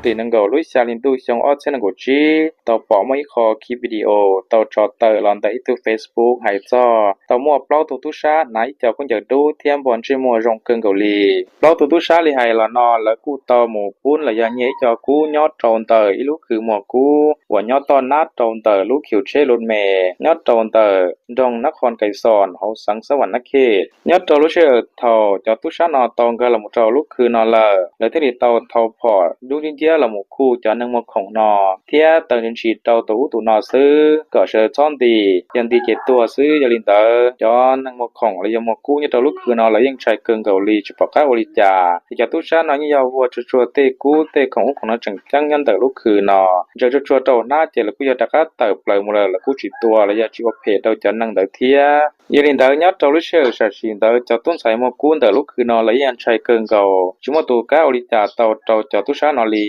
tim nees nkaum lub xya hli ntuj xyoo ob txhiab nees nkaum tsib tau pom muaj ib qho clip video tau tso tawm los ntawm ib tug Facebook hais txog tau muaj plaub tug tub sab hnav ib co khaub ncaws dub thiab npog ntsej muag zoo kawg nkaus li. Plaub tug tub sab li hais los no lawv kuj tau mus pub los yog nyiag ib co kub nyob rau ntawm ib lub khw muag kub uas nyob toj nab rau ntawm lub khiv tsheb lus me nyob rau ntawm nroog Nab Qhoo Kais Xoos hauv xeev Xab Vam Nab Khej. Nyob rau lub sij hawm thaum cov tub sab no tau nkag los mus rau lub khw no lawm, lawv thiaj li tau thau phom dub nciab nciab los mus khu cov neeg muag khoom no thiab taw ntshis ntshis rau tus ub tus no xwb kom sawv daws txhob nti, yog nti ces tuag xwb. Yog li ntawd cov neeg muag khoom los yog muag kub nyob rau lub khw no lawv yeej ntshai kawg nkaus li tsis pom qab ua li cas. Ces cov tub sab no yeej yog vuag tsuag tsuag tej kub tej khoom ub khoom no tseem ceeb nyob ntawm lub khw no, ntsaws tsuag tsuag rau hnab ces lawv kuj yog rov qab tawm plaws mus lawm, lawv kuj tsis tua los yog tsis ua phem rau cov neeg ntawd thiab. Yog li ntawd nyob rau lub sij hawm sam sim ntawd cov tub ntxhais muag kub ntawm lub khw no lawv yeej ntshai kawg nkaus tsis muaj tus kav ua li cas tau rau cov tub sab no li.